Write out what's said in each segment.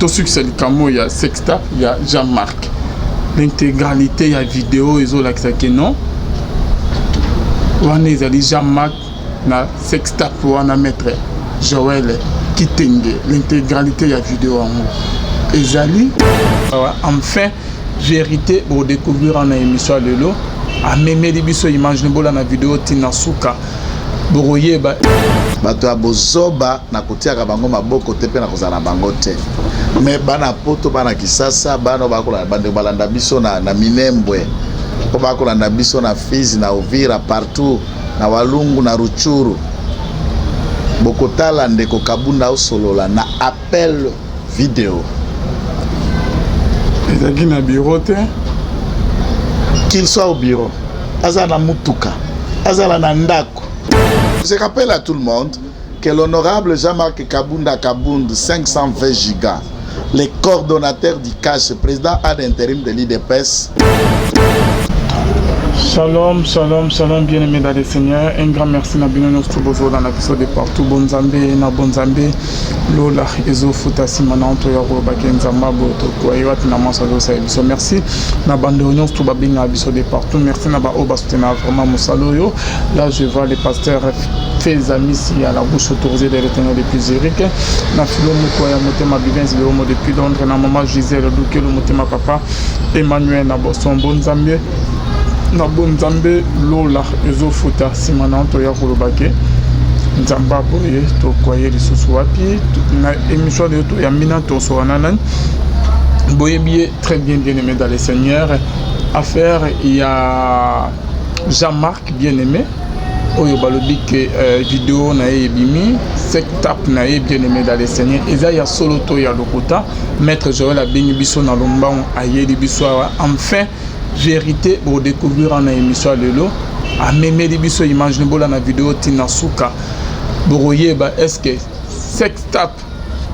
Tosukisa likambo ya sextape ya Jean-Marc. L'intégralité ya video ezolakisa ke non, wana ezali Jean-Marc na sextape wana. Maître Joël Kitenge, l'intégralité ya video yango ezali. Enfin, vérité bokodécouvrir na émission ya lelo. Amemeli biso image, bola na video ntina suka, bokoyeba. Bato ya bozoba, na kotiaka bango maboko te mpe na kozala na bango te. Me bana Poto, bana Kisasa, bana oyo bakolanda, bandeko balanda biso na Minembwe, mpo bakolanda biso na Fizi, na Uvira, partout na Walungu, na Rutshuru, bokotala ndeko Kabunda osolola na appel vidéo. Ezalaki na bureau te. Qu'il soit au bureau, azala na mutuka, azala na ndako. Je rappelle à tout le monde que l'honorable Jean-Marc Kabunda Kabund, 520 gigas, le coordonnateur du CACH, président ad intérim de l'UDPS. Shalom, shalom, shalom, bien-aimé dans le Seigneur. Un grand merci na bino nyonso bozolanda biso de partout. Bonzambe na bonzambe, lola ezofuta. Nsima na nto ya kolobaki Nzambe aboye, tokoyi wapi na mwasi azosala biso. Merci na bandeko nyonso to babengaka biso de partout. Merci na baoyo basoutenaka vraiment mosala oyo. Là, je vois le pasteur Fezamisi à la bouche autorisée de l'Éternel depuis Zurich, na filo moko ya motema Bivens Leomo depuis Londres, na mama Gisèle Lukelo motema, papa Emmanuel na Boston. Bonzambe na bonzambe, lola ezofuta. Nsima na toya koloba ke Nzambe aboye, tokwaye lisusu wapi? Na émission oyo toyambi na tosoka na nani? Boyebi ye très bien, bien aimé dans le Seigneur. Affaire ya Jean-Marc, bien aimé, oyo balobi ke video na ye ebimi, sextape na ye, bien aimé dans le Seigneur, eza ya solo to ya lokuta? Maître Joel abengi biso na lombango, ayeli biso awa. Enfin, vérité bokodécouvrir na émission ya lelo. Amemeli biso image, bola na video ntina suka, bokoyeba est ce que sextape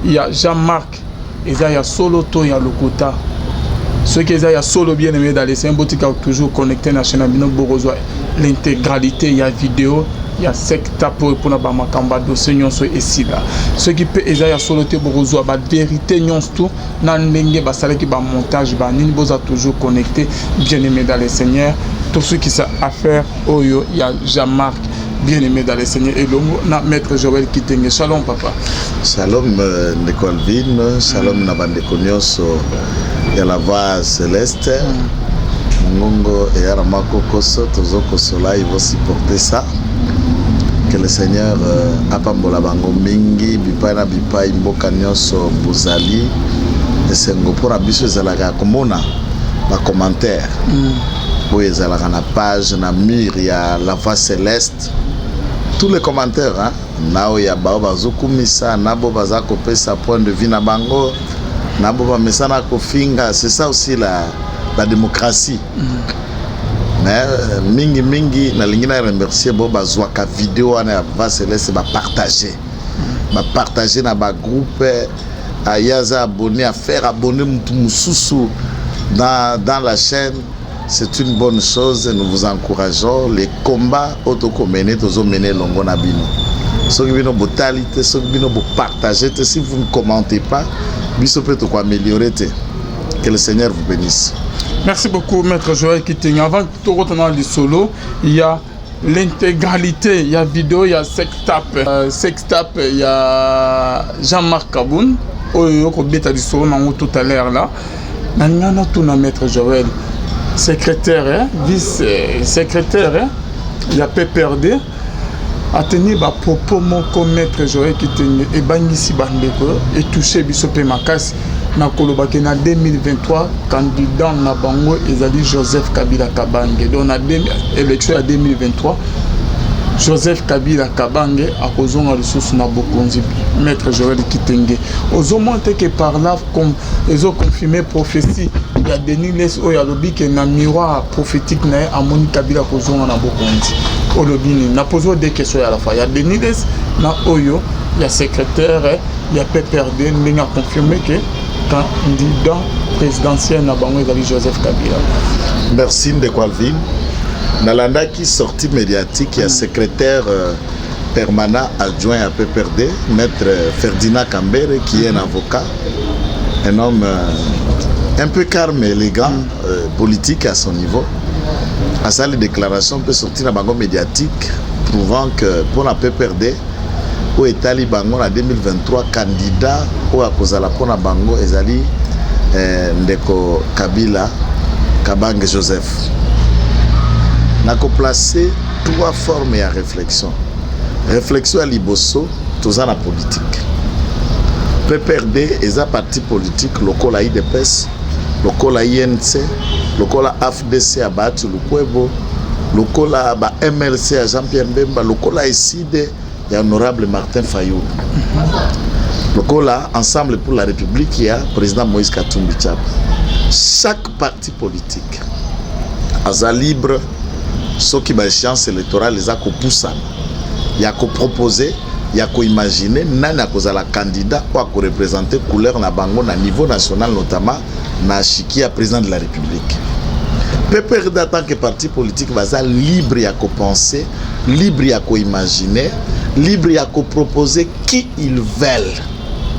ya Jean-Marc eza ya solo to ya lokuta. Soki eza ya solo, bien aimé dans le Seigneur, botika toujours connecté na chaîne na bino, bokozwa l'intégralité ya video ya sextape oyo mpona bamakambo ya dossier nyonso esila. Soki mpe eza ya solo te, bokozwa bavérité nyonso tu na ndenge basalaki bamontage banini. Boza toujours connecté, bien aimé dans le Seigneur. Tosukisa affaire oyo ya Jean-Marc, bien aimé dans le Seigneur, elongo na maître Joël Kitenge. Shalom, papa. Shalom, ndeko Alvin. Shalom na bandeko nyonso ya La Voix Céleste. Mongongo eyara makokoso, tozokosola, il faut supporter ça. Que le Seigneur apambola bango mingi bipai na bipai, mboka nyonso bozali. Esengo mpona biso ezalaka ya komona bacommentaire oyo ezalaka na page, na mur ya La Voix Céleste. Tous les commentaires, hein? Na oyo ya bao bazokumisa, na bo baza kopesa point de vue na bango, na bo bamesana kofinga. C'est ça aussi la démocratie. Mais mingi mingi nalingi na remercier bo bazwaka video wana ya Voix Céleste, bapartage, bapartage na bagroupe. Aye aza abonné, à faire abonner mutu mosusu dans la chaîne, c'est une bonne chose. Nous vous encourageons. Les combats oyo tokomene, tozomene elongo na bino. Soki bino botali te, soki bino bopartage te, si vous ne commentez pas, biso mpe tokoaméliorer te. Que le Seigneur vous bénisse. Merci beaucoup, maître Joël Kitenge. Avant tokotana lisolo, il y a l'intégralité, il y a vidéo, il y a sextape, sextape, il y a Jean-Marc Kabund oyo kobeta lisolo nango tout à l'heure là. Nalinga natuna maître Joël, secrétaire, hein, vice secrétaire, hein, ya PPRD, ateni bapropos moko, maître Joël Kitenge, ebangisi bandeko, etouche biso mpe makasi na kolobaki na 2023 candidat na bango ezali Joseph Kabila Kabange. Donc na élection ya 2023, Joseph Kabila Kabange akozonga lisusu na bokonzi. Maître Joël Kitenge, ozomona te ke par là ezoconfirme prophétie ya Denis Lessie oyo alobi ke na miroir prophétique na ye amoni Kabila kozonga na bokonzi? Olobi nini? Na pose deux questions ya la fois, ya Denis Lessie na oyo ya secrétaire ya PPRD, ndenge aconfirme ke candidat présidentiel na bango ezali Joseph Kabila. Merci, ndeko Alvin. Nalandaki sortie médiatique ya secrétaire permanent adjoint à PPRD, maître Ferdinand Kambere, qui est un avocat. Un homme un peu calme, élégant, politique à son niveau. Asali déclaration mpe sorti na bango médiatique prouvant que mpona PPRD, oyo etali bango na 2023, candidat oyo akozala mpona bango ezali ndeko Kabila Kabange Joseph. Nakoplace trois formes ya réflexion. Réflexion ya liboso, toza na politique. PPRD eza parti politique lokola UDPS, lokola UNC, lokola AFDC ya Bahati Lukwebo, lokola ba MLC ya Jean-Pierre Bemba, lokola ECIDE ya honorable Martin Fayulu, lokola Ensemble pour la République ya président Moïse Katumbi Chapwe. Chaque parti politique aza libre, soki baéchéance électorale eza kopusana, ya kopropose, ya koimagine nani akozala candidat oyo akoreprésente couleur na bango na niveau national, notamment na échiquier ya président de la République. PPRD en tant que parti politique baza libre ya kopenser, libre ya koimaginer, libre ya kopropose qui ils veulent.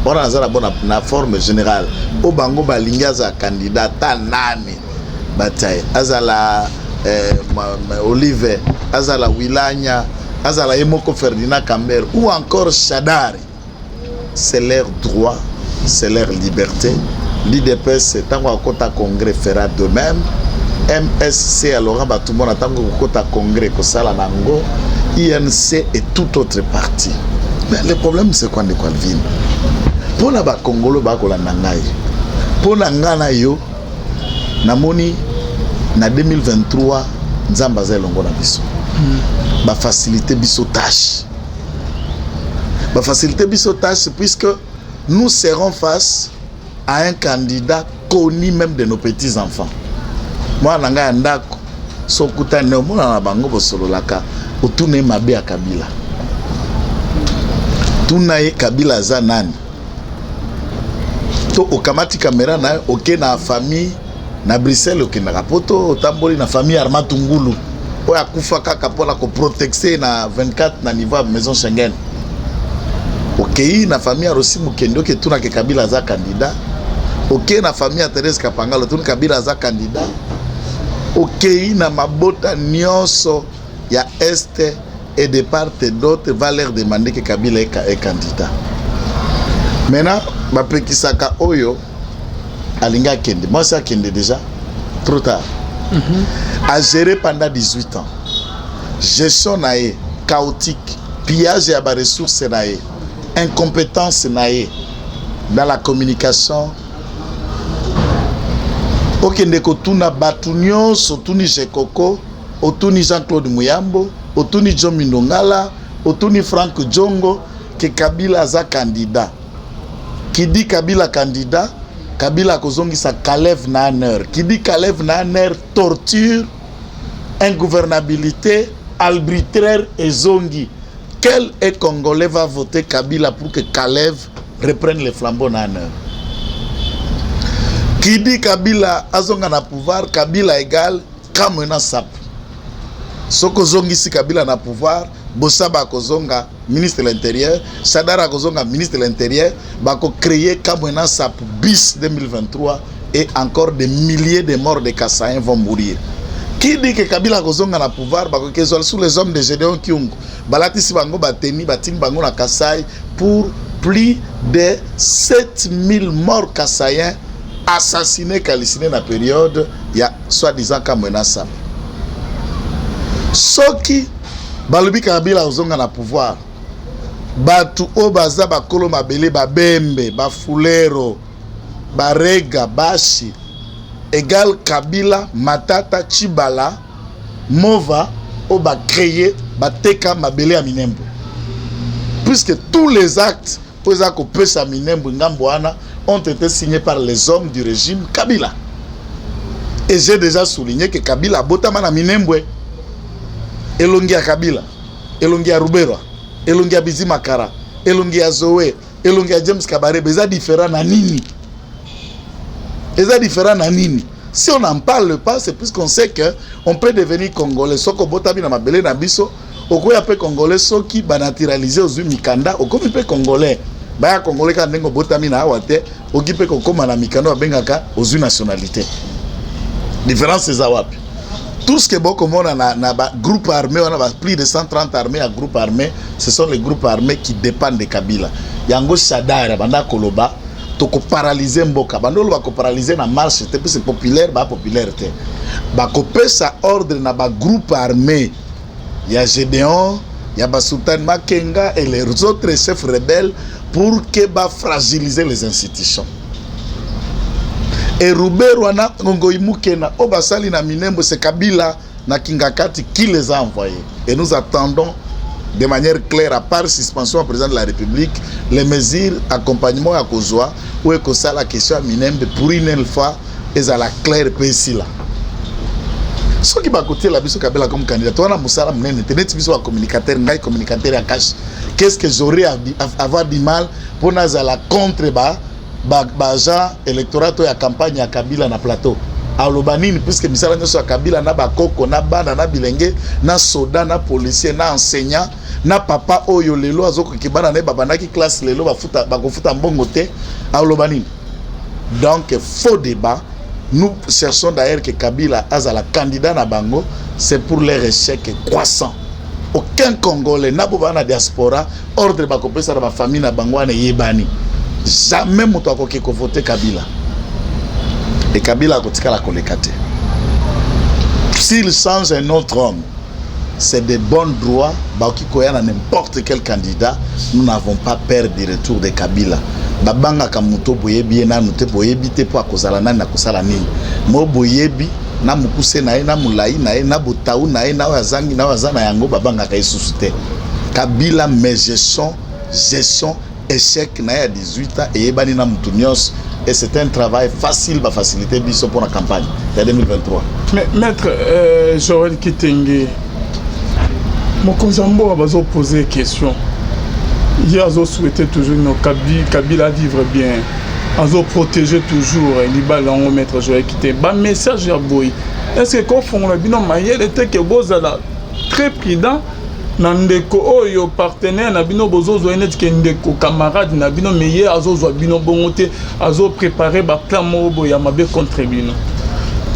Wana naza na bo na forme générale. Oyo bango balingi azala candidat, ata nani batia ye, azala Olive, azala Wilanya, azala ye moko Ferdinand Kambere ou encore Shadari, c'est leur droit, c'est leur liberté. L'UDPS, ntango akota congrès, fera de même. MSC ya Laurent Batumona, ntango kokota congrès, kosala nango. UNC et tout autre parti. Mais le problème, c'est quoi, ndeko Alvin? Mpona bakongolo bakolanda ngai, mpo na ngai na yo, namoni na 2023 Nzambe aza elongo na biso. Bafacilité biso tâche, bafacilité biso tâche, puisque nous serons face à un candidat connu même de nos petits enfants. Mwana na ngai ya ndako, so okutani, omona na bango bosololaka, otuna ye mabe ya Kabila, tuna ye Kabila aza nani. To okamati kamera na yo, oke na famille na Bruxelles, okendaka poto, otamboli na famille Armand Tungulu oyo akufa kaka mpona koprotexe na 24 na niveau ya maison Schengen, okei na famille ya Rossy Mukendi, oke tunake Kabila aza candidat. Okei na famille ya Thérèse Kapangala, otuni Kabila aza candidat. Okei na mabota nyonso ya Est et de part et d'autre, va leur demander que Kabila est candidat. Maintenant bapekisaka oyo alingi akende, mwasi akende déjà trop tard. A géré pendant 18 ans, gestion na ye chaotique, pillage ya baressource na ye, incompétence na ye dans la communication. Okende kotuna bato nyonso, otuni Jekoko, otuni Jean-Claude Muyambo, otuni John Mindongala, otuni Frank Diongo ke Kabila aza candidat. Qui dit Kabila candidat, Kabila akozongisa Kalev na ANR. Qui dit Kalev na ANR, torture, ingouvernabilité, arbitraire ezongi. Quel est Congolais va voter Kabila pour que Kalev reprenne le flambeau na ANR? Qui dit Kabila azonga na pouvoir, Kabila égal Kamwina Nsapu. Soki ozongisi Kabila na pouvoir, Bosaba akozonga ministre de l'Intérieur, Shadary akozonga ministre de l'Intérieur, bakocréer Kamwina Nsapu bis 2023 et encore des milliers de morts de Kasaïens vont mourir. Qui dit que Kabila akozonga na pouvoir, bakoki ezwala sous les hommes de Gédéon Kyungu, balatisi bango bateni, batini bango na Kasai pour plus de 7000 morts kasaïens assassinés, calcinés na période ya soi-disant Kamwina Nsapu. Soki balobi Kabila kozonga na pouvoir, bato oyo baza bakolo mabele, Babembe, Bafulero, Barega, Bashi, égal Kabila, Matata, Tshibala, Mova, oyo bacréer, bateka mabele ya Minembwe, puisque tous les actes oyo eza kopesa Minembwe ngambo wana ont été signés par les hommes du régime Kabila. Et j'ai déjà souligné que Kabila abotama na Minembwe. Elongi ya Kabila, elongi ya Ruberwa, elongi ya Bizima Kara, elongi ya Zoe, elongi ya James Kabarebe eza différent na nini? Eza différent na nini? Si on n'en parle pas, c'est puisqu'on sait que on peut devenir Congolais soki obotami na mabele na biso. Okoya mpe Congolais soki banaturalize, ozwi mikanda, okomi mpe Congolais. Baya congolais kaka ndenge obotami na awa te, oki mpe kokóma na mikanda babengaka ozwi nationalité. Différence eza wapi? Tout ce que bokomona na ba groupe armé wana, ba plus de 130 armées ya groupe armé, ce sont les groupes armés qui dépendent de Kabila. Yango Shadary banda koloba tokoparalyser mboka, banda oloba koparalyser na marche te, mpe c'est populaire, bapopulaire te. Bakopesa ordre na bagroupe armé ya Gédéon, ya basultan Makenga et les autres chefs rebelles pour que bafragiliser les institutions. Et Ruberwa wana, Ngoi Mukena oyo basali na Minembwe, c'est Kabila na Kingakati qui les a envoyés. Et nous attendons de manière claire, à part suspension au président de la République, les mesures accompagnement ya kozwa oyo ekosala question ya Minembwe pour une fois ezala claire mpe esila. Soki bakotiela biso Kabila comme candidat, wana mosala monene te. Neti biso bacommunicateur, ngai communicateur ya cash, qu'est ce que j'aurais à avoir du mal mpo nazala contre baagent électoral to ya campagne ya Kabila na plateau? Aloba nini? Puisque misala nyonso ya Kabila, na bakoko, na bana, na bilenge, na soda, na policier, na enseignant, na papa oyo lelo azokoki bana na ye babandaki classe, lelo bafuta, bakofuta mbongo te, aloba nini? Donc faux débat. Nous cherchons d'ailleurs que Kabila azala candidat na bango, c'est pour leur échec croissant. Aucun Congolais na bo bana na diaspora, ordre bakopesa na bafamille na bango wana eyebani, jamais moto akoki kovote Kabila. Et Kabila akotikala koleka te. S'il change un autre homme, c'est de bon droit. Bakoki koya na n'importe quel candidat, nous n'avons pas peur du retour de Kabila. Babangaka moto boyebi ye nanu te, boyebi te mpo akozala nani, akosala nini. Mo boyebi na mokuse na ye, na molai na ye, na botau na ye, na oyo azangi, na oyo aza na yango, babangaka ye susu te. Kabila, mais gestion échec na ye ya 18 ans eyebani na motu nyonso, et c'est un travail facile, bafacilité biso mpona campagne ya 2023. Mais maître Joël Kitenge, mokonzi ya mboka bazopose question, ye azosouhaite toujours no Kabila vivre bien, azoprotéger toujours libala yango. Maître Joël Kitenge, bamessage ya boye, est ce que kofongola bino mayele te ke bozala très prudent na ndeko oyo partenaire na bino, bozozwa ye neti ke ndeko, camarade na bino, mais ye azozwa bino bongo te, azoprépare baplan moko boye ya mabe contre bino?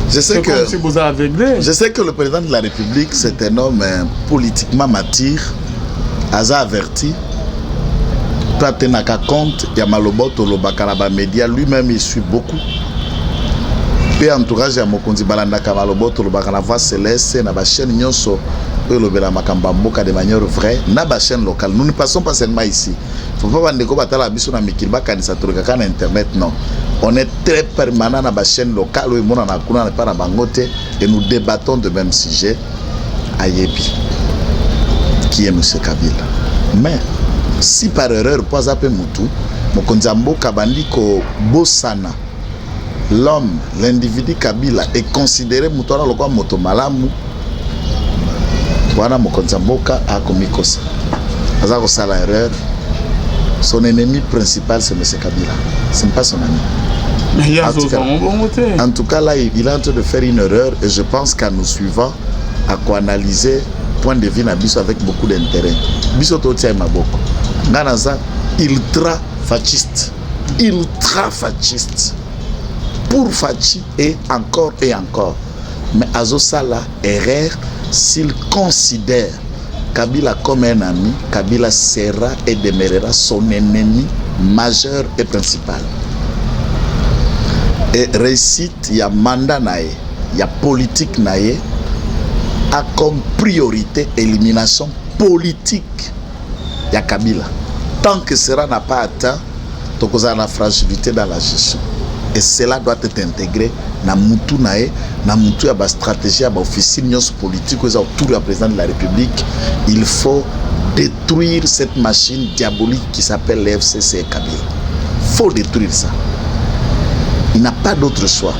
Je sais C'est que comme si boza aveuglé. Je sais que le président de la République, c'est un homme politiquement mature, aza averti, mpe atenaka compte ya maloba tolobaka na bamédia. Lui-même, il suit beaucoup, mpe entourage ya mokonzi balandaka maloba tolobaka na Voix Céleste, na bachaîne nyonso oyo elobela makambo ya mboka de manière vraie, na bachaîne locale. Nous ne passons pas seulement ici. Faut pas bandeko batala biso na mikili bakanisa tolekaka na internet. Non, on est très permanent na bachaîne locale oyo emonana kuna epa na bango te, et nous débattons de même sujet. Ayebi qui est monsieur Kabila. Mais si par erreur, mpo aza mpe mutu, mokonzi ya mboka bandi kobosana l'homme, l'individu Kabila, est considéré moto wana lokola moto malamu wana, mokonzi ya mboka akomikosa, aza kosala erreur. Son ennemi principal, c'est monsieur Kabila, ce n'est pas son ami. Mais ye En tout cas, azozwa ngo bongo te. En tout cas, là, il est en train de faire une erreur et je pense qu'en nous suivant, à quoi analyser point de vue na biso avec beaucoup d'intérêt. Biso totia ye maboko. Nga naza ultra fasciste. Ultra fasciste. Pour Fatshi et encore et encore. Mais azosala erreur s'il considère Kabila comme un ami. Kabila sera et demeurera son ennemi majeur et principal. Et réussite ya mandat na ye, ya politique na ye, a comme priorité élimination politique ya Kabila. Tant que cela n'a pas atteint, tokozala na fragilité dans la gestion, et cela doit être intégré na mutu na ye, na mutu ya bastratégie ya baofficine nyonso politique oyo eza autour ya président de la République. Il faut détruire cette machine diabolique qui s'appelle le FCC et Kabila. Faut détruire ça, il n'a pas d'autre choix.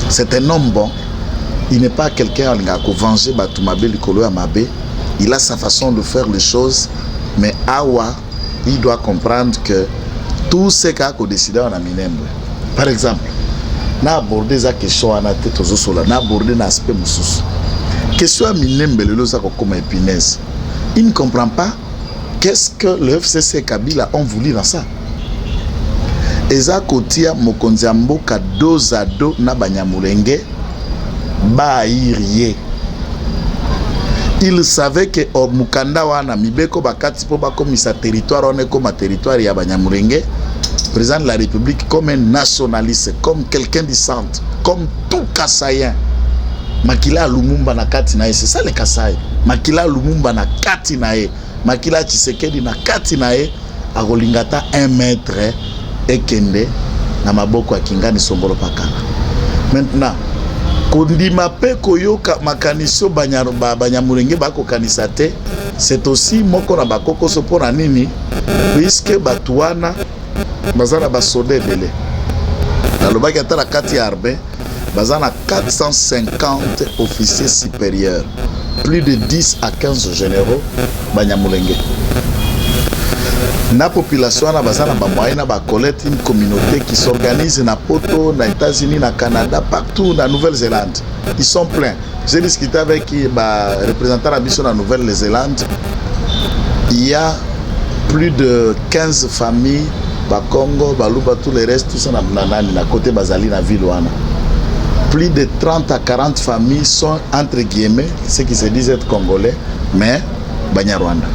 C'est un homme bon, il n'est pas quelqu'un alingaka kovenger bato mabe likolo ya mabe. Il a sa façon de faire les choses, mais awa il doit comprendre que tout ce kaka kodécider wana Minembwe, par exemple, na aborde eza question wana te. Tozosola na aborde na aspect mosusu. Question ya Minembwe lelo eza kokoma épineuse. Il ne comprend pas qu'est-ce que le FCC et Kabila ont voulu dans ça. Eza kotia mokonzi ya mboka dos à dos na Banyamulenge bahaïr ye. Il savait que, oh, mokanda wana, mibeko bakati mpo bakomisa territoire wana ekoma territoire ya Banyamulenge, président de la République, comme un nationaliste, comme quelqu'un du centre, comme tout Kasaïen, makila ya Lumumba na kati na ye, c'est ça le Kasai, makila ya Lumumba na kati na ye, makila ya Tshisekedi na kati na ye, akolinga ata 1 mètre ekende na maboko ya kingani songolo pakala. Maintenant, kondima mpe koyoka makanisi oyo Banyamulenge bakokanisa te, c'est aussi moko na bakokoso. Mpo na nini? Puisque bato wana baza na basoda ebele. Nalobaki, ata na kati ya armée baza na 450 officiers supérieurs, plus de 10 à 15 généraux Banyamulenge. Na population wana baza na bamoyen na bacolette, une communauté qui s'organise na Poto, na États-Unis, na Canada, partout, na Nouvelle-Zélande, ils sont pleins. J'ai discuté avec bareprésentant na biso na Nouvelle-Zélande, il y a plus de 15 familles, Bakongo, Baluba, tout le reste, tout ça, na nani, na côté bazali na ville wana, plus de 30 à 40 familles sont, entre guillemets, ceux qui se disent être Congolais, mais Banyarwanda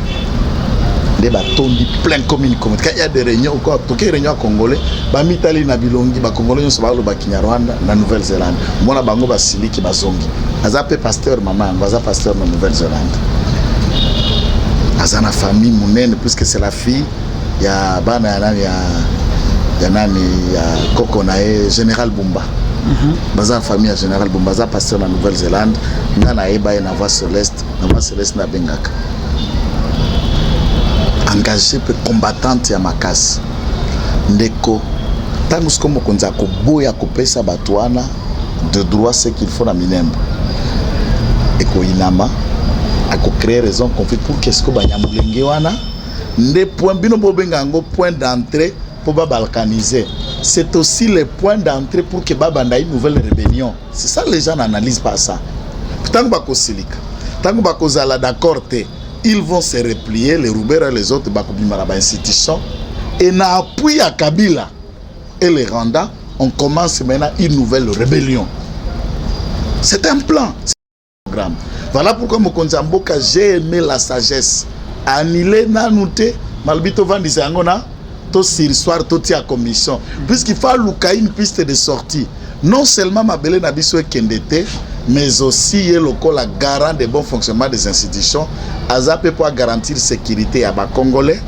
nde batondi plein commune commune. Quand il y a des réunions quoi, toke réunion ya Congolais, bamitali na bilongi, Bacongolais nyonso baloba Kinyarwanda. Na Nouvelle-Zélande, mona bango basiliki, bazongi. Aza mpe pasteur, mama yango aza pasteur na Nouvelle-Zélande, aza na famille monene, puisque c'est la fille ya bana ya nani, ya nani, ya koko na ye général Bumba. Baza na famille ya général Bumba. Aza pasteur na Nouvelle-Zélande. Nga nayeba ye na Voix Céleste, na Voix Céleste nabengaka, engagé mpe combattante ya makasi. Ndeko, ntango sikoyo mokonzi akoboya kopesa bato wana de droit ce qu'il faut na Minembwe, ekoyinama, akocréer raison conflit pour que sikoyo Banyamulenge wana nde point bino bobenga yango point d'entrée mpo babalkaniser. C'est aussi le point d'entrée pour que babanda une nouvelle rébellion. C'est ça, les gens n'analysent pas ça. Ntango bakosilika, ntango bakozala d'accord te, ils vont se replier, les Ruberwa et les autres bakobima na bainstitution et na appui ya Kabila et les Rwanda, on commence maintenant une nouvelle rébellion. C'est un plan, c'est un programme. Voilà pourquoi mokonzi ya mboka, j'ai aimé la sagesse, annulé nanu te, malobi tovandisa yango na tosurseoir, totia commission, puisqu'il faut aluka une piste de sortie. Non seulement mabele na biso ekende te, mais aussi ye lokola garant de bon fonctionnement des institutions, aza mpe mpo agarantir sécurité ya Bacongolais,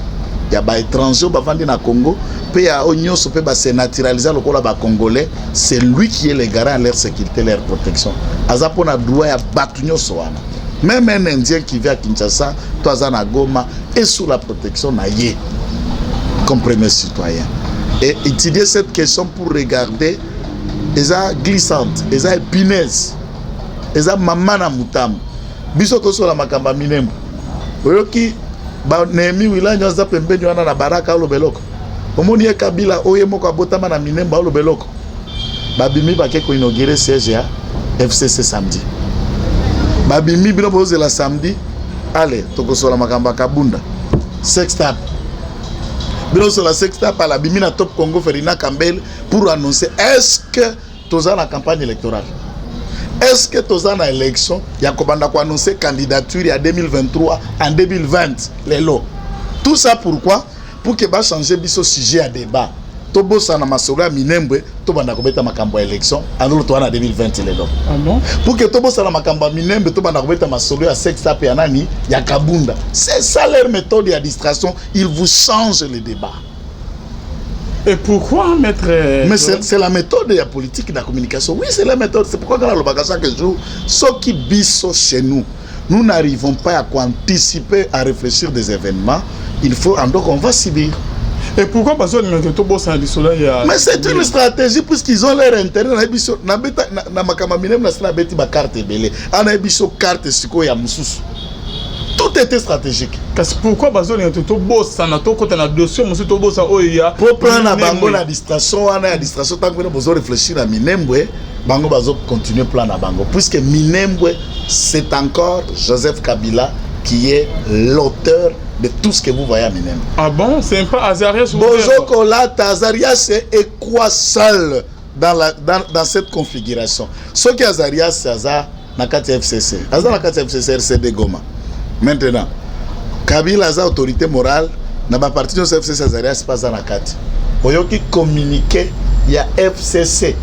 ya baétranger oyo bavandi na Congo, mpe ya oyo nyonso mpe base naturaliser lokola Bacongolais. C'est lui qui est le garant ya leur sécurité, leur protection. Aza mpona droit ya bato nyonso wana. Même un Indien qui vit à Kinshasa to aza na Goma est sous la protection na ye comme premier citoyen. Et étudier cette question pour regarder, eza glissante, eza épineuse, eza mama na mutambo. Biso tosola makambo ya Minembwe, oyoki Banehemi Wilani aza pembeni wana na Baraka, aloba eloko. Omoni ye Kabila oyo ye moko abotama na Minembwe, aloba eloko. Babimi, bake koinaugurer siège ya FCC samedi. Babimi, bino bozela samedi, ale tokosola makambo ya Kabunda, sextape. Bino sola sextape, ala abimi na Top Congo, Ferdinand Kambele, pour annoncer: est-ce que toza na campagne électorale? Est-ce que toza na élection ya kobanda koannoncer candidature ya 2023 en 2020 lelo? Tout ça pourquoi? Pour que bachanger biso sujet ya débat, tobosana masolo ya Minembwe, tobanda kobeta makambo ya élection andolo toza na 2020 lelo. Ah bon? Pour que tobosana makambo ya Minembwe, tobanda kobeta masolo ya sextape ya nani, ya Kabunda. C'est ça leur méthode ya distraction. Ils vous changent le débat. Et pourquoi mettre Mais c'est la méthode ya politique de la communication. Oui, c'est la méthode. C'est pourquoi quand nalobaka chaque jour, soki biso chez nous, nous n'arrivons pas à anticiper, à réfléchir des événements, il faut en donc on va subir. Et pourquoi bazolingaka tobosana lisolo ya Mais c'est une stratégie, puisqu'ils ont leur intérêt. Na biso nabeta na makambo ya Minembwe, na nabeti bacarte ebele ana biso carte sikoyo ya mosusu. Tout était stratégique. Kasi pourquoi bazolinga te tobosana, tokɔta na dossier mosusu, tobosana oyo ya Po plan na bango na distraction wana ya distraction, ntango bino bozo réfléchir na Minembwe, bango bazo continuer plan na bango, puisque Minembwe, c'est encore Joseph Kabila qui est l'auteur. de tout ce que vous voyez à Minembwe. Ah bon, c'est pas Azarias? Bozokolata Azarias est quoi seul dans cette configuration? Soki Azarias aza na kati ya FCC, aza na kati ya FCC RCD Goma. Maintenant, Kabila aza autorité morale na baparti nyonso FCC, Azarias mpe aza na kati. Oyoki communiqué ya FCC,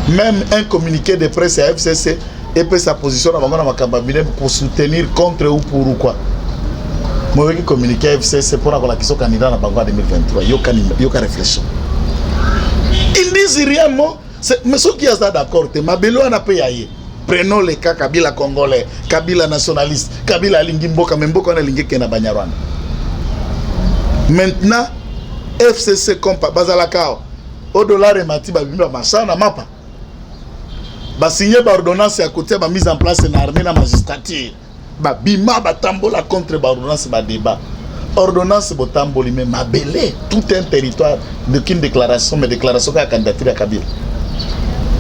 même un communiqué de presse ya FCC epesa position na bango na makambo ya Minembwe pour soutenir, contre ou pour ou quoi? Moyoki communiqué ya FCC mpona kolakisa candidat na bango ya 2023? Yoka, yoka réflexion, ils disent rien mot. Mais soki aza d'accord te, mabele wana mpe ya ye. Prenons le cas Kabila congolais, Kabila nationaliste, Kabila alingi mboka, mais mboka wana alingi ekende na Banyarwanda. Maintenant, FCC compa bazalaka awa o dollar emati, babimi bamasa na mapa, basigné baordonnance ya kotia bamise en place na armée na magistrature. Babima, batambola contre baordonnance, badébat ordonnance, botamboli, mais mabele, tout un territoire, d'aucune déclaration, mais déclaration kaka candidature ya Kabila.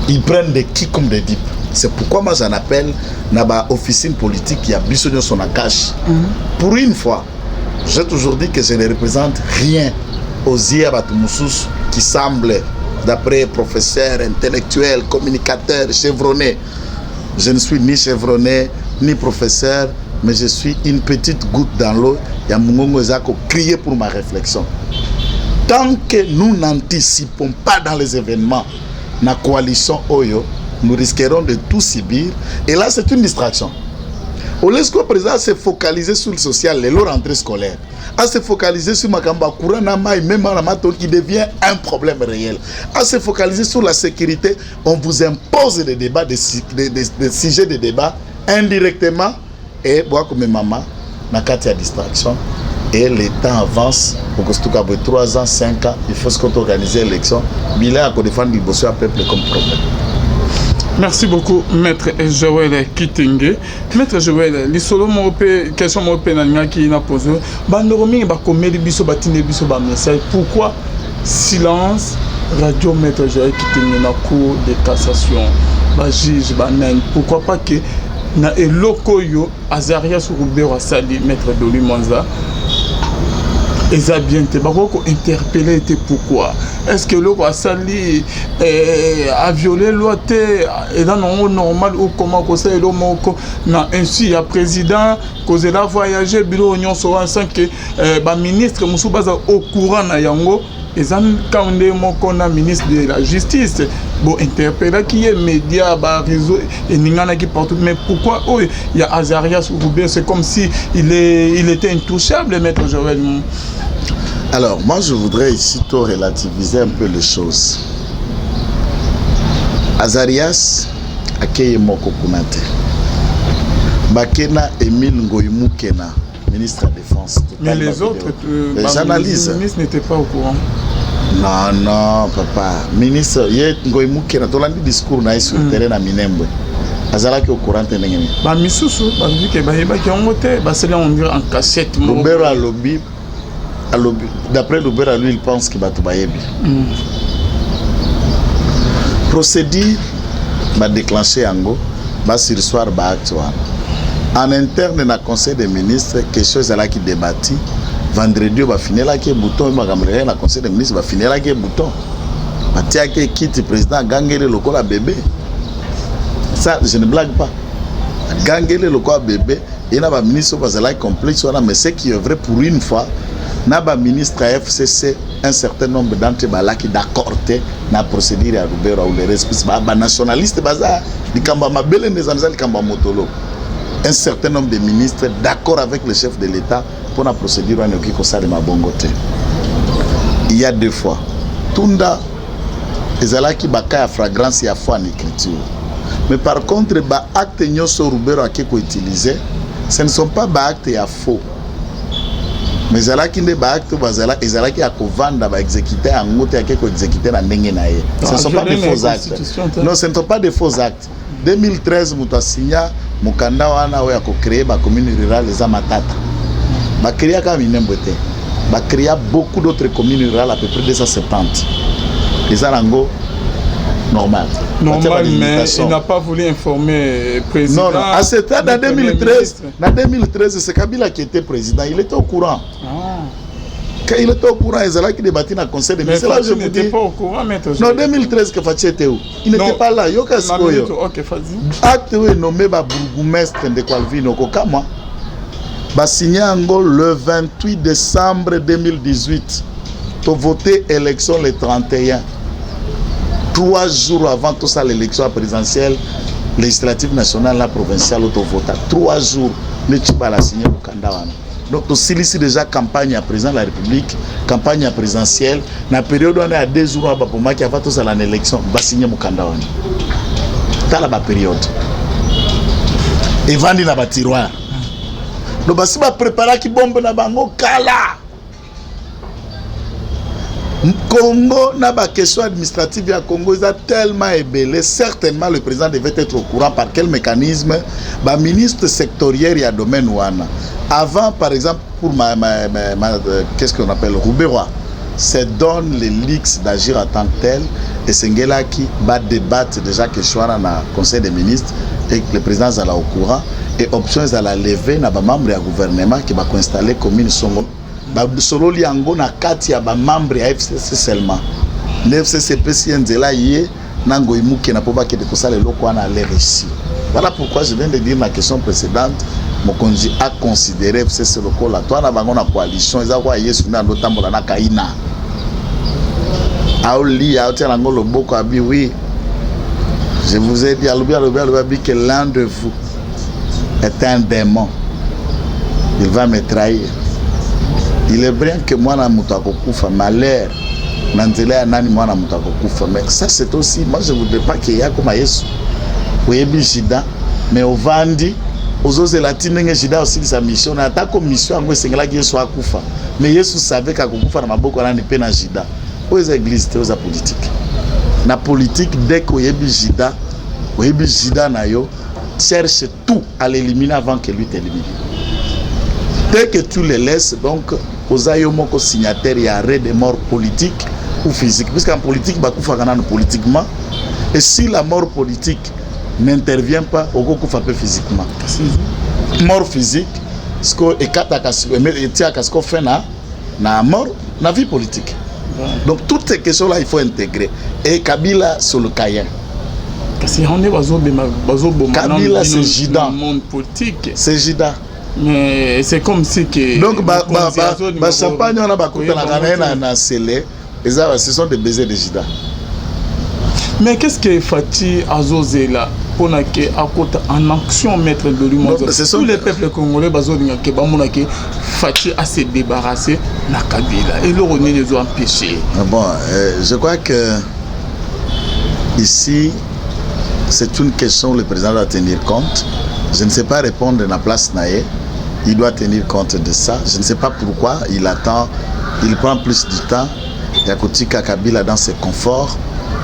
Ils prennent des qui comme des dupes. C'est pourquoi moi j'en appelle na ba officine politique ya biso nyonso na cash. Pour une fois, j'ai toujours dit que je ne représente rien aux yeux ya bato mosusu qui semble d'après professeur, intellectuel, communicateur chevronné. Je ne suis ni chevronné ni professeur, mais je suis une petite goutte dans l'eau ya mongongo eza crier pour ma réflexion. Tant que nous n'anticipons pas dans les événements na coalition oyo, nous risquerons de tout subir. Et là, c'est une distraction. Au lieu que le président se focaliser sur le social, les rentrée scolaire, à se focaliser sur makambo ya courant na mai, même na mato qui devient un problème réel, à se focaliser sur la sécurité, on vous impose des débats, des sujets de débat indirectement et bois comme maman na kati ya distraction. Et le temps avance, okosutuka boye 3 ans, 5 ans, il faut ce qu'on organiser élection, bilan ya kodéfendre liboso ya peuple comme problème. Merci beaucoup, Maître Joël Kitenge. Maître Joël, lisolo moko mpe, question moko mpe nalingaki na pose. Bandeko mingi bakomeli biso, batindi biso bamessage: pourquoi silence radio, Maître Joël Kitenge na Cour de cassation, bajuge banani? Pourquoi pas que na eloko oyo Azarias Ruberwa asali Maître Doli Mwanza eza bien te, bakoki kointerpeller te? Pourquoi est ce que eloko asali aviole loi te, eza nango normal ou comment kosala eloko moko na insu ya président, kozela voyage, biloko nyonso wana sans que baministre mosusu baza au courant na yango? Eza kaka nde moko na ministre de la Justice bo interpellaki ye, média, baréseau eninganaki partout. Mais pourquoi oyo ya Azarias Ruberwa, c'est comme si il était intouchable, Maître Joël? Alors, moi, je voudrais ici tout relativiser un peu les choses. Azarias akeye moko kuna te, bakena Emile Ngoyi Mukena, ministre de la Défense. Mais les autres J'analyse. Ministres n'étaient pas au courant. Non, non, papa ministre, ye Ngoyi Mukena, tolandi discours na ye sur terrain na Minembwe, azalaki au courant te ndenge nini? Bamisusu balobi ke bayebaki yango te, basali yango ndire en cachette moko. Lubero alobi, alobi, d'après Lubero, lui, il pense que bato bayebi. Procédure badéclenche yango, basurseoir baacte wana en interne na Conseil des ministres. Question ezalaki débati vendredi oyo, bafinelaki ye bouton. Oyo makambo elekaki na Conseil des ministres, bafinelaki ye bouton, batiaki ekiti, président agangeli lokola bébé. Ça, je ne blague pas, agangeli lokola bébé, ye na baministre oyo bazalaki complexe wana. Mais ce qui est vrai, pour une fois, na baministre ya FCC, un certain nombre d'entre balaki d'accord te na procédure ya Ruberwa ou le reste, puisque banationaliste baza likambo ya mabele nde eza likambo ya motolo. Un certain nombre de ministres d'accord avec le chef de l'État mpona procédure wana ekoki kosalema bongo te. Il y a deux fois tunda ezalaki baka ya flagrance ya faux en écriture. Mais par contre, baacte nyonso Ruberwa ake koutiliser, ce ne sont pas baacte ya faux, mais ezalaki nde baacte oyo ezalaki ya kovanda, baexécute yango te, ake koexécute na ndenge na ye. Ce ne sont pas des faux actes. Non, ce ne sont pas des faux actes. 2013, moto asinya mokanda wana oyo ya kocréer bacommune rurale eza Matata. Bacréa kaka Minembwe te, bacréa beaucoup d'autres communes rurales, à peu près 270. Eza nango Normal. Normal, mais il n'a pas voulu informer le président. Non, non, à ce stade, en le Premier 2013, ministre. en 2013, c'est Kabila qui était président. Il était au courant. Ah. Quand il était au courant, ezalaki débattu dans le conseil des Mais ministres. C'est là que je Fatshi vous n'était dis. pas au courant, maître. Non, 2013, que Fatshi était où? Il n'était Non. pas là. Yoka Na sikoyo. minute, ok, vas-y. Acte oyo enommé babourgmestre, ndeko Alvin, okokamwa, basigné yango le 28 décembre 2018, tovote élection le 31, 3 jours avant tosala élection ya présidentielle, législative nationale na provinciale oyo tovota. 3 jours nde Tshibala asigné mokanda wana. Donc tosilisi déjà campagne ya président de la République, campagne ya présidentielle. Na période wana ya 2 jours wana bapomaki avant tozala na élection, basigné mokanda wana. Tala bapériode evandi na batiroir. Donc basi bapreparaki bombe na bango kala. Congo na baquestion administrative ya Congo eza tellement ebele. Certainement le président devait être au courant. Par quel mécanisme? Baministre sectoriel ya domaine wana avant, par exemple pour ma, qu'est-ce qu'on appelle, Ruberwa se donne le luxe d'agir en tant que tel, esengelaki badébattre déjà question wana na conseil des ministres et que le président azala au courant et option ezala levé na bamembre ya gouvernement ke bakoinstalle commune songo. Basololi yango na kati ya bamembre ya FCC seulement. Nde FCC epesi ye nzela, ye na Ngoi Mukena, mpo bakende kosala eloko wana. Ale réussi. Voilà pourquoi je viens de dire na question précédente, mokonzi a considéré FCC lokola to na bango na coalition. Eza kwa Yesu nde andotambola na Kaina, aolia, aotia nango loboko, abi: "Oui, je vous ai dit." Alobi, alobi, alobi, abi que l'un de vous est un démon, il va me trahir. Il est bien que mwana moto akokufa malheur na nzela ya nani, mwana moto akokufa. Mais ça, c'est aussi moi, je voudrais pas que ya koma Yesu. Oyebi Judas, mais ovandi, ozozela ti ndenge Judas osilisa mission na. Atako mission yango esengelaki Yesu akufa, mais Yesu savait akokufa na maboko nani mpe na Judas. Oyo eza église te, oyo eza politique. Na politique, dès que oyebi Judas, oyebi Judas na yo, cherche tout à l'éliminer avant que lui t'élimine. Dès que tu le laisses, donc oza yo moko signataire ya arrêt de mort politique ou physique, puisqu'en politique bakufaka nano politiquement, et si la mort politique n'intervient pas, okokufa mpe physiquement. Mort physique siko ekataka, etiaka siko fin na mort na vie politique. Donc toutes ces questions là, il faut intégrer. Et Kabila sur le Caïn. Kasi yango nde bazobema, bazoboma. Kabila, c'est Judas. Monde politique. C'est Judas. Mais c'est comme si que Donc bachampagne wana bakutanaka na ye na sele, eza, ce sont des baisers de Judas. Mais qu'est-ce que Fatshi azozela mpona ke akota en action, maître Doli? Tous les peuples congolais bazolinga ke bamona ke Fatshi ase débarrasser na Kabila. Eloko nini ezo empêcher? Bon, je crois que ici c'est une question où le président doit tenir compte. Je ne sais pas répondre na place na ye. Il doit tenir compte de ça. Je ne sais pas pourquoi il attend, il prend plus du temps ya kotika Kabila dans ses conforts.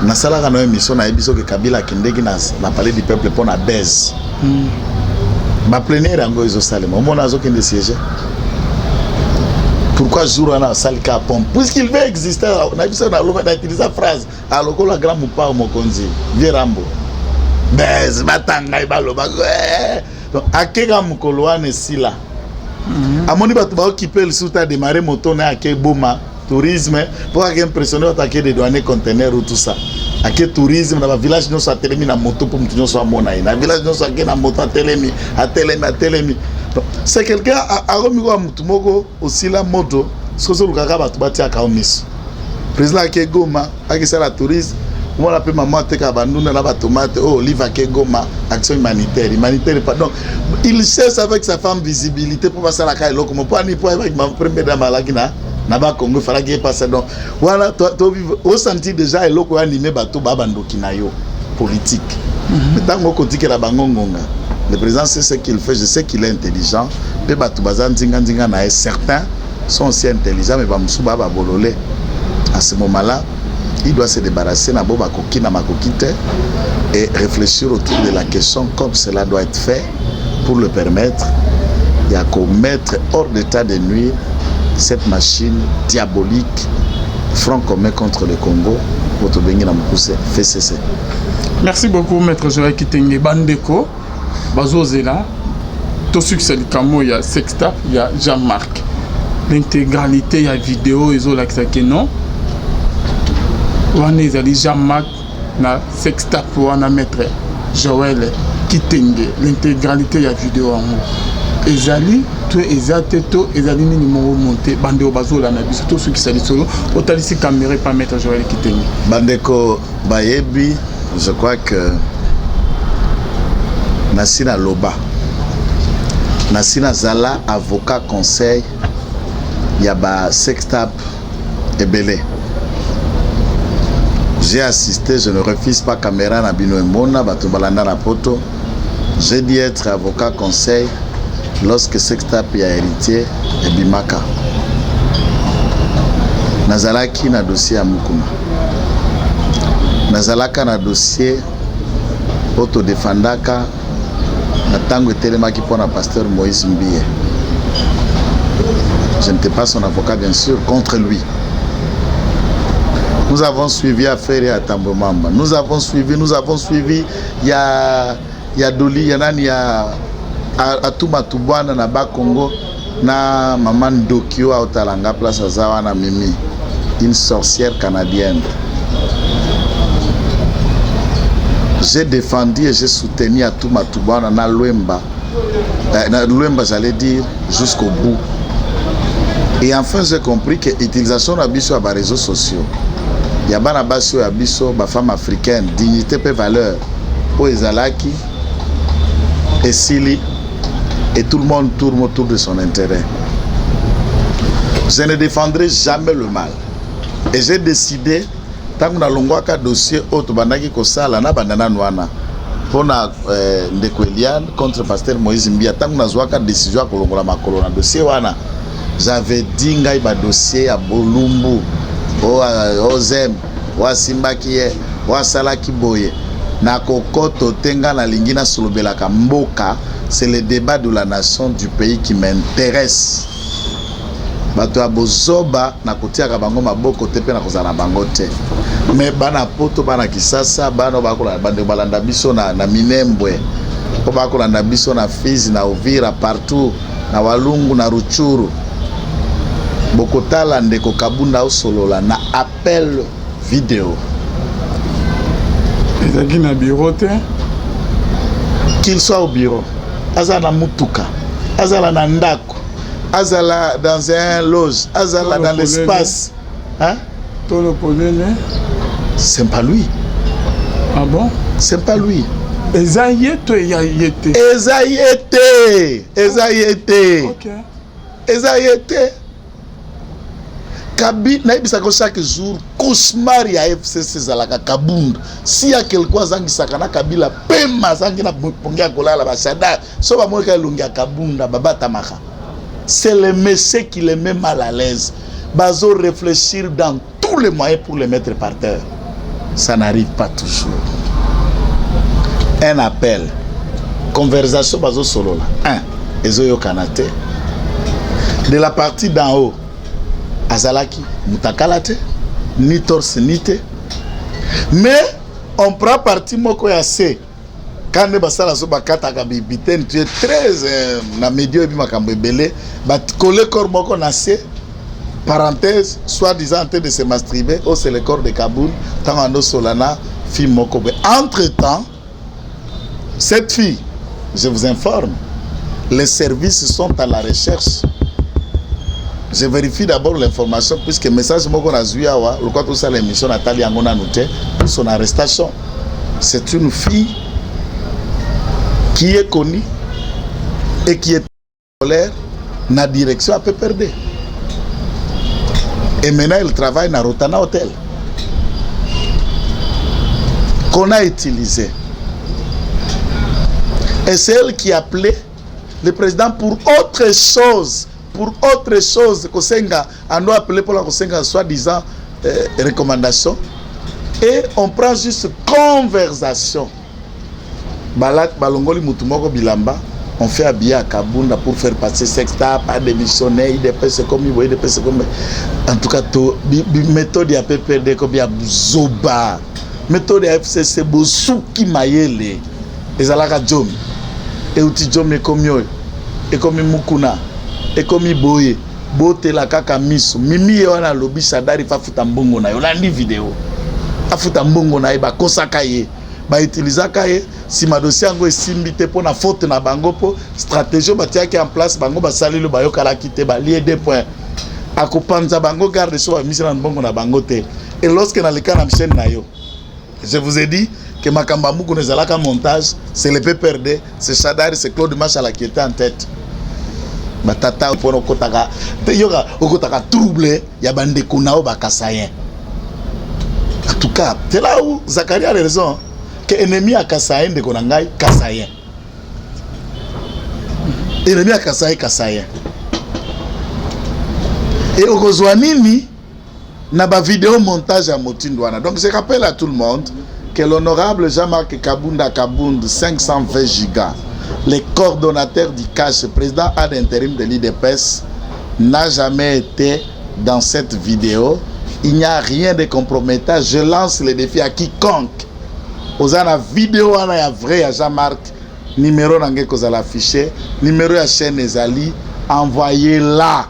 Nasalaka na émission, nayebi soki Kabila akendeki na Palais du Peuple mpo na base. Baplénière yango ezosalema, omona azokende siège. Pourquoi jour wana asali ka pompe? Puisqu'il veut exister. Nayebi soki naloba, nautiliza phrase alokola grand mopao mokonzi vie Rambo bes batanga ye, baloba akeka mokolo wana esila. Amoni bato baokipe lisusu te, adémarre moto na ye, ake boma tourisme mpo ake impressionne bato, ake dédouane conteneur ou tout ça, ake tourisme na bavillage nyonso, atelemi na moto mpo moto nyonso amona ye. Na village nyonso ake na moto, atelemi, atelemi, atelemi. C'est quelqu'un akomi koka motu moko osila moto. Soki ozolukaka bato batiaka yo miso, président ake Goma, akesala tourisme, omona mpe mama atekaka bandunda na batomate oyo. Olive ake Goma, action humanitaire, humanitaire. Donc il cherche avec sa femme visibilité mpo basalaka eloko mo mpo ani mpo ayebaki première dame alaki na bakongo, efalaki epasa. Donc wana osentir déjà eloko oyo anime bato baa bandoki na yo politique. Ntango okotikela bango ngonga, le président sait ce qu'il fait. Je sais qu'il est intelligent mpe bato baza nzinga-nzinga na ye, certains sont aussi intelligents, mais bamosusu baa babolole. À ce moment là, il doit se débarrasser na bo bakoki na makoki te et réfléchir autour de la question comme cela doit être fait pour le permettre ya komettre hors d'état de nuire cette machine diabolique, front commun contre le Congo. Oyo tobengi na mokuse FCC. Merci beaucoup, maître Joël Kitenge. Bandeko bazozela tosukisa likambo ya sextape ya Jean-Marc. L'intégralité ya video ezolakisa ke non, wana ezali Jean-Marc na sextape wana. Maître Joël Kitenge, l'intégralité ya video yango ezali to eza te, to ezali nini moko monte? Bandeko bazolanda biso, tosukisa lisolo, otalisi caméra pa maître Joël Kitenge. Bandeko bayebi, je crois que nasi naloba, nasi nazala avocat conseil ya basextape ebele. J'ai assisté, je ne refuse pas, caméra na bino emona, bato balanda na poto. J'ai dit être avocat conseil lorsque sextape ya Héritier ebimaka. Nazalaki na dossier ya Mukuna, nazalaka na dossier oyo todefandaka na ntango etelemaki mpona pasteur Moïse Mbiye. Je n'étais pas son avocat, bien sûr, contre lui. Nous avons suivi affaire ya Tambo Mamba, nous avons suivi, nous avons suivi ya Doli, ya nani, ya Atuma Tubwana na Bakongo na mama Ndoki oyo aotalanga place aza wana, Mimi, une sorcière canadienne. J'ai défendu et j'ai soutenu Atuma Tubwana na Lwemba, na Lwemba, j'allais dire, jusqu'au bout. Et enfin j'ai compris que utilisation na biso ya baréseaux sociaux ya bana basi oyo ya biso bafemme africaine, dignité mpe valeur oyo ezalaki esili et tout le monde tourne autour de son intérêt. Je ne défendrai jamais le mal et j'ai décidé, ntango nalongwaka dossier oyo tobandaki kosala na banda nanu wana mpona ndeko Eliane contre pasteur Moïse Mbia, ntango nazwaka décision ya kolongola makolo na dossier wana, j'avais dit: ngai badossier ya bolumbu ozem oyo asimbaki ye, oyo asalaki boye, nakokoto te. Ngai nalingi nasolobelaka mboka. C'est le débat de la nation, du pays qui m'intéresse. Bato ya bozoba nakotiaka bango maboko te mpe nakozala na bango te. Me bana Poto, bana Kisasa, bana oyo bakolanda, bandeko balanda biso na Minembwe, mpo bakolanda biso na Fizi, na Uvira, partout na Walungu, na Rutshuru, bokotala ndeko Kabunda osolola na appel vidéo. Ezalaki na bureau te? Qu'il soit au bureau, azala na mutuka, azala na ndako, azala dans un loge, azala dans l'espace, hein? Tolo polele. C'est pas lui. Ah bon? C'est pas lui. Eza ye to eya ye te? Eza ye te, eza ye te. Eza ye te. Kabi nayebisaka chaque jour, cauchemar ya FCC ezalaka Kabunda. Si ya quelque azangisaka na Kabila pema, azangi na pongi ya kolala, bashadar so bamonaka elongi ya Kabunda, babatamaka. C'est le monsieur qui le met mal à l'aise. Bazo réfléchir dans tous les moyens pour le mettre par terre, ça n'arrive pas toujours. Un appel, conversation bazosolola, un ezoyokana te de la partie d'en haut. Azalaki mutakala te, ni torse ni te, mais on prend partie moko ya se quand nde basala so bakataka bibitene. Tu es très na média, oyebi makambo ebele. Bakole corps moko na se, parenthèse, soi-disant en train de se masturber. Oh, c'est le corps de Kaboul ntango andosola na fille moko boye. Entre temps, cette fille, je vous informe, les services sont à la recherche. Je vérifie d'abord l'information puisque message moko nazwi awa lokwa tosala émission, natali yango nanu te, pour son arrestation. C'est une fille qui est connue et qui est scolaire na direction à PPRD et maintenant elle travaille na Rotana Hotel, qu'on a utilisé. Et c'est elle qui appelait le président pour autre chose, pour autre chose. Kosenga ando appelé pour la kosenga soi-disant recommandation et on prend juste conversation. Balat balongoli mutu moko bilamba. On fait habiller à Kabunda pour faire passer sextape, a démissionner, UDPS comme UDPS comme. En tout cas, to, méthode ya PPRD comme ya zoba. Méthode ya FCC bosuki mayele. Ezalaka jomi. Euti jomi ekomi oyo. Ekomi mukuna. Ekomi boye. Botela kaka miso. Mimi ye wana alobi Shadary afuta mbongo na yo. Olandi video. Afuta mbongo na ye, bakosaka ye. Bautilisaka ye. Nsima dossier yango esimbi te mpo na faute na bango, mpo stratégie oyo batiaki en place, bango basaleli bayokalaki te, balie deux points. Akopanza bango garde so bamisi na mbongo na bango te. Et lorsque naleka na chaîne na yo, je vous ai dit que makambo ya mukuna ezalaka montage. C'est le PPRD, c'est Shadary, c'est Claude Machala qui était en tête. Batata mpona okotaka te, yoka, okotaka trouble ya bandeko na yo bakasayen. En tout cas, c'est là où Zacharie a raison que ennemi ya kasayen, ndeko na ngai kasayen, ennemi ya kasayen, kasayen. E okozwa nini na bavideo montage ya motindo wana? Donc je rappelle à tout le monde que l'honorable Jean-Marc Kabunda Kabund, 520 gigas, le coordonnateur du CACH, président ad intérim de l'UDPS, n'a jamais été dans cette vidéo. Il n'y a rien de compromettant. Je lance le défi à quiconque oza na vidéo wana ya vrai ya Jean-Marc. Numéro na ngai kozala affiché, numéro ya chaîne ezali, envoyez là.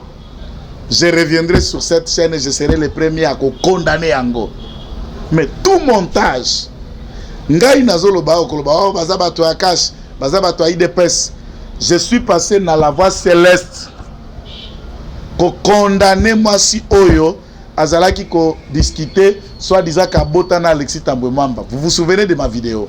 Je reviendrai sur cette chaîne et je serai le premier à condamner yango. Mais tout montage, ngai nazoloba, okoloba: "Oh, baza bato ya CACH, baza bato ya UDPS." Je suis passé na La Voix Céleste kokondamner mwasi oyo azalaki kodiscuter, soi-disant kabota na Alexis Tambwe Mwamba. Vous vous souvenez de ma vidéo?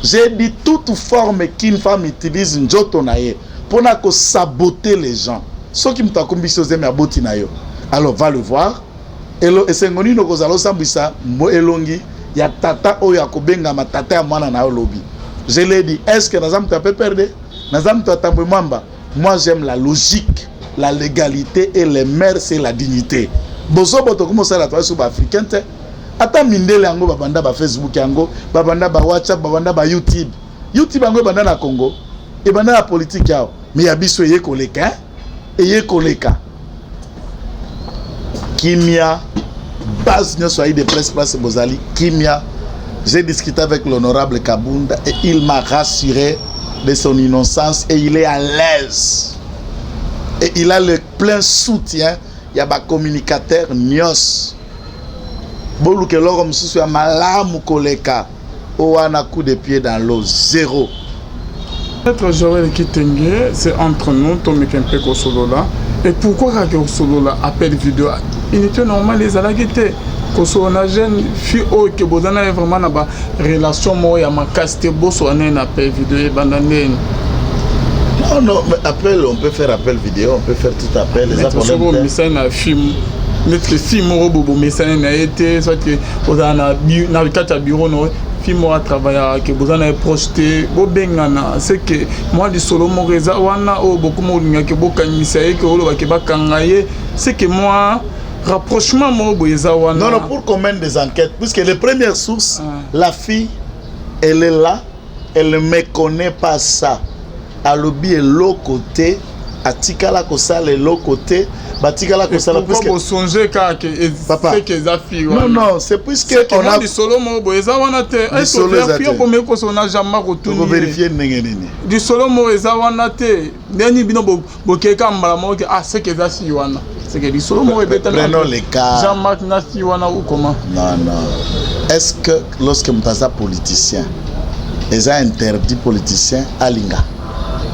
J'ai dit: toute forme qu'une femme utilise nzoto na ye mpona kosaboter les gens, soki moto akombisi ozemi aboti na yo, alors va le voir. Elo esengo nini okozala osambwisa elongi ya tata oyo akobengama tata ya mwana na yo lobi? Je l'ai dit. Est ce que naza moto ya PPRD, naza moto ya Tambwe Mwamba? Moi, j'aime la logique, la légalité et les mœurs, c'est la dignité. Bozobo tokomi osala toa so baafricain te. Ata mindele yango babanda bafacebook, yango babanda bawhatsapp, babanda bayoutube. YouTube yango ebanda na Congo, ebanda na politike awa, mais ya biso eye koleka, eye koleka. Kimia, base nyonso ayi de presse, place bozali, kimia. J'ai discuté avec l'honorable Kabunda et il m'a rassuré de son innocence et il est à l'aise et il a le plein soutien ya bacommunicateur nyonso. Boluka eloko mosusu ya malamu koleka o wana. Coup de pied dans l'eau, zéro. Maître Joël Kitenge, c'est entre nous, tomeka mpe kosolola. Et pourquoi kaka kosolola appel vidéo? Unité normale ezalaki te kosolola na jeune fille oyo ke boza na ye vraiment na barelation moko ya makasi te, bosola na ye na appel vidéo? Ebanda ndeni? Non, non, mais appel, on peut faire appel vidéo, on peut faire tout appel. Eza soki problème te. Omesani na film, neti fille moko boye bomesani na ye te, soit ozala na kati ya bureau na fille moko atravaillaka, ke boza na ye proche te, bobengana, c'est que mwa lisolo moko eza wana oyo bokoma olingaki bokangisa ye, ke olobaki bakanga ye, c'est que mwa rapprochement moko boye eza wana. Non, non, pour qu'on mène des enquêtes, puisque les premières sources, Ah. la fille, elle est là, elle ne me connaît pas ça. Alobi eloko te, atikala kosala eloko te, batikala kosala. Pourquoi Puisque bosonge kaka ke Papa. c'est que eza fille? Non, non, c'est puisque on a lisolo moko boye eza wana te. Lisolo eza te. Okomeki kosona Jean-Marc, otuni. Tokovérifier ndenge nini? Lisolo moko eza wana te. Ndeni bino bokeka mbala moko ke ah, c'est que eza fille wana, c'est que lisolo moko ebetami Prenons les cas. Jean-Marc na fille wana ou comment? Non, non. Est-ce que lorsque moto aza politicien, eza interdit politicien alinga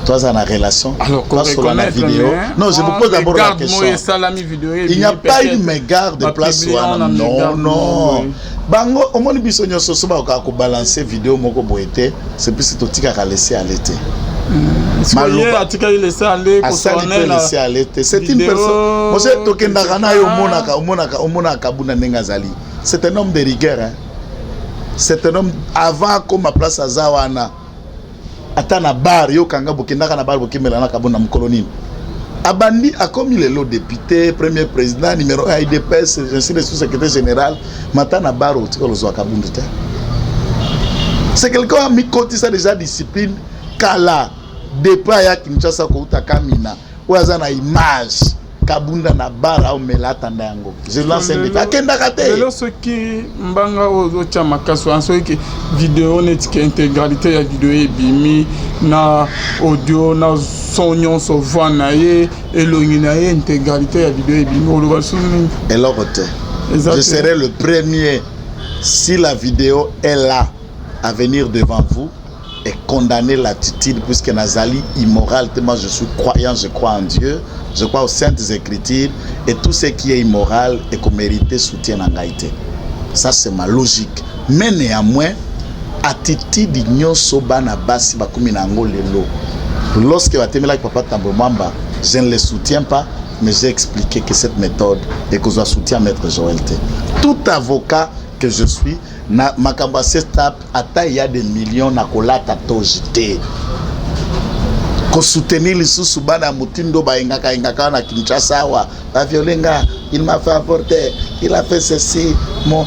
to aza na relation, Alors toasola na vidéo? Non, je vous pose d'abord la question. Esalami vidéo. Il n'y a pas une mégarde de place wana. Non, non, bango omoni biso nyonso so bakokaka kobalancer vidéo moko boye te. C'est puisque totikaka laisser aller te. Maloba atikali laisser aller. Asali mpe laisser aller te. C'est une personne mose tokendaka na ye, omonaka, omonaka, omonaka Kabunda ndenge azali. C'est un homme de rigueur, hein? C'est un homme, avant akoma place aza wana, ata na bar yokanga, bokendaka na bar, bokembela na Kabunda. Mokolo nini abandi, akomi lelo député, premier président, numéro 1 UDPS, ainsi de suite, secrétaire général, mata na bar, otika lozwa Kabundu te. C'est quelqu'un amikotisa déjà discipline kala. Depuis aya Kinshasa kouta Kamina, oyo aza na image Kabunda na bar aomela atanda yango. Je lance un défi, akendaka te. Lelo soki mbanga oyo ozotya makasi wana, soki video neti ke intégralité ya video ebimi na audio na son nyonso, voix na ye, elongi na ye, intégralité ya video ebimi, oloba lisusu nini? Eloko te. Je serai le premier, si la vidéo est là, à venir devant vous et condamner l'attitude, puisque nazali immoral. Moi, je suis croyant, je crois en Dieu, je crois aux saintes écritures, et tout ce qui est immoral et qu'on mérite soutien na ngai te. Ça, c'est ma logique. Mais néanmoins, attitude nyonso bana basi bakomi na yango lelo, lorsque batemelaki papa Tambo Mwamba, je ne les soutiens pas, mais j'ai expliqué que cette méthode ekozwa soutien maître Joël te. Tout avocat que je suis, na makambo ya sextape, ata ya des millions, na kolata toge te, kosoutenir lisusu bana ya motindo bayengaka yengaka na Kinshasa awa, baviole nga, il m'a fait avorter, il a fait ceci, mon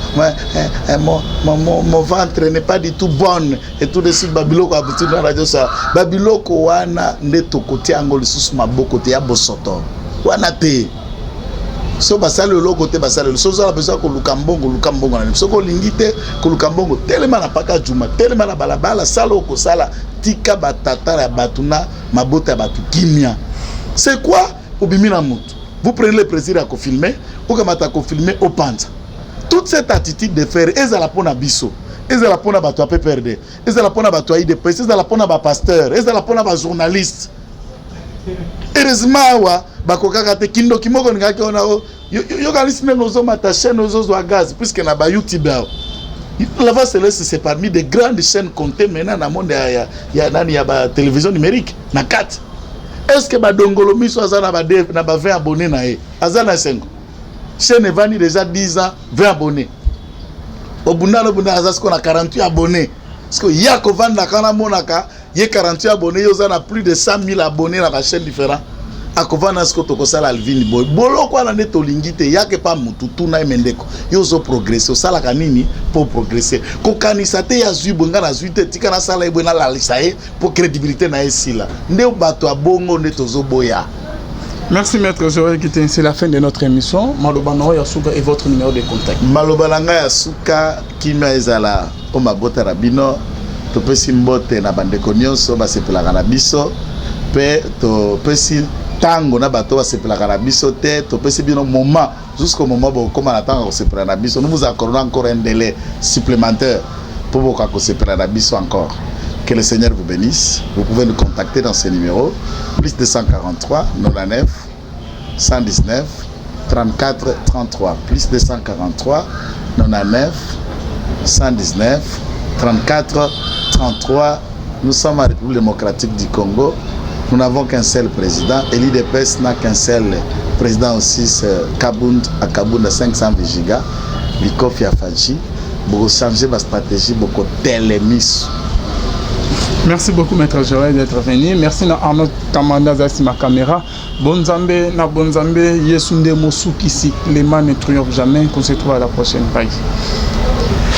ventre n'est pas du tout bonne et tout de suite. Babiloko ya motindo wana nyonso, babiloko wana nde tokotia yango lisusu maboko te, ya bosoto wana te. So basali eloko te, basali. So ozala besoin koluka mbongo, luka mbongo na nini. Soki olingi te koluka mbongo, telema na paka juma, telema na balabala, sala okosala, tika batata ya bato na mabota ya bato kimia. C'est quoi? Obimi na motu, vous prenez le plaisir ya kofilmer, okamata kofilmer, opanza. Toute cette attitude de faire, ezala mpona biso, ezala mpona bato ya PPRD, ezala mpona bato ya UDPS, ezala mpona bapasteur, ezala mpona bajournaliste. Heureusement awa bakokaka te. Kindoki moko olingaki wana, yokanisi ndenge ozomata chaîne, ozozwa gaz, puisque na bayoutube awa, La Voix Céleste, c'est parmi des grandes chaînes comptées maintenant na monde ya nani, ya batélévision numérique na kati. Est ce que badongolo miso aza na ba 20 abonnés na ye, aza na sengo? Chaîne evandi déjà 10 ans, 20 abonnés. Obunda obunda, aza sikoyo na 48 abonnés. Sikoyo ya kovandaka, namonaka ye 48 abonnés, ye oza na plus de 100 000 abonnés na bachaîne différent. Akovanda sikoyo, tokosala Alvine boye, boloko wana nde tolingi te. Yake pa mutu, tuna ye: "Mendeko, yo ozoprogresse, osalaka nini mpo progresse?" Kokanisa te yazwi boye, nga nazwi te, tika nasala ye boye, nalalisa ye mpo crédibilité na ye esila. Nde bato ya bongo nde tozoboya. Merci Maître Joël Kiten, c'est la fin de notre émission. Maloba na ya suka et votre numéro de contact. Maloba na ngai ya suka, kimia ezala o mabota na bino. Topesi mbote na bandeko nyonso basepelaka na biso, mpe topesi ntango na bato basepelaka na biso te. Topesi bino moment jusqu'au moment bokóma na ntango ya kosepela na biso. Nous vous accordons encore un délai supplémentaire mpo bokoka kosepela na biso encore. Que le Seigneur vous bénisse. Vous pouvez nous contacter dans ce numéro: plus 243 99 119 34 33, plus 243 99 119 34 33. Nous sommes en République démocratique du Congo. Nous n'avons qu'un seul président et l'UDPS n'a qu'un seul président aussi, c'est Kabund à Kabund à 500 giga. Likofi ya Faji, beaucoup changer ma stratégie, beaucoup télémis. Merci beaucoup Maître Joël d'être venu. Merci na Arnaud Kamanda Zasi ma caméra. Bonzambe na Bonzambe, Yesu nde mosukisi. Le mal ne triomphe jamais. Qu'on se retrouve à la prochaine. Bye.